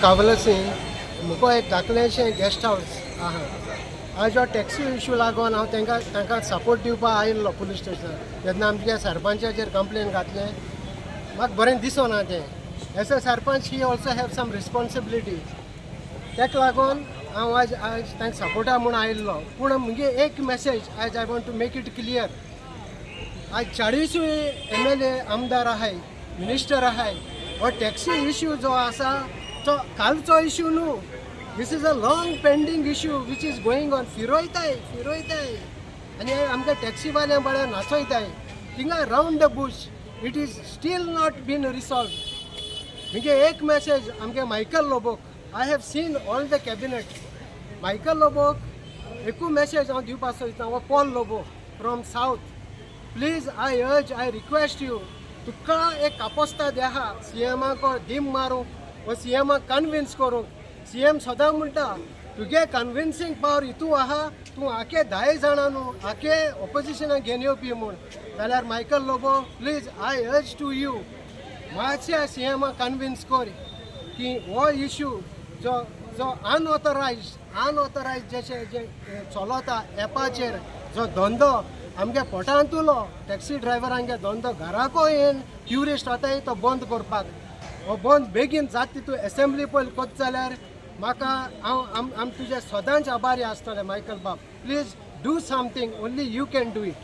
कावलसिंग. मुको एक धाकलेशें guest house आहा. आयज हो टॅक्सी इशू लागून हांव तांकां सपोर्ट दिवपाक आयिल्लो पुलीस स्टेशनार. तेन्ना आमच्या सरपंचाचेर कंप्लेन घातलें. म्हाका बरें दिसना तें. As a sarpanch, he also have some responsibility. ताका लागून हांव आयज तांकां सपोर्टा म्हूण आयिल्लो. पूण मुगे एक मॅसेज आयज I want to make it clear. आज 40ूय एमएलए, आमदार आहाय, मिनिस्टर आहाय, हो टॅक्सी इश्यू जो आसा तो कालचो इश्यू न्हू. This is a long pending issue which is going on. फिरोयताय फिरोयताय आनी आमकां टॅक्सीवाल्या बऱ्या नाचयताय थिंगा round the bush. It is still not been resolve. मुगे एक मॅसेज आमगे मायकल लोबोक. I have seen all the cabinet. Michael लोबोक एकू मॅसेज हांव दिवपाक सोदता. हो Paul Lobo from south, please, I urge, I request you, तुका एक कापोस्ताद आहा सीएमाक दीम मारूंक व सीएमाक कन्विन्स करूंक. सीएम सदां म्हणटा, तुगे कन्विन्सींग पावर हितू आहा, तूं आखे धाय जाणां न्हू, आखे ऑपोजिशनाक घेवन येवपी म्हूण. जाल्यार Michael Lobo, please, I urge to you, मातशें सीएमाक कन्विन्स कर की हो इशू जो अनऑथरायज जशें जे चलता एपाचेर जो धंदो, आमगे पोटांतुलो टॅक्सी ड्रायव्हरांगे धंदो, घराको येवन ट्युरिस्ट वताय, तो बंद करपाक. हो बंद बेगीन जाता तितू एसेंब्ली पयलीं करता जाल्यार म्हाका हांव आम आम तुजे सदांच आभारी आसतले. मायकल बाब, please do something. Only you can do it.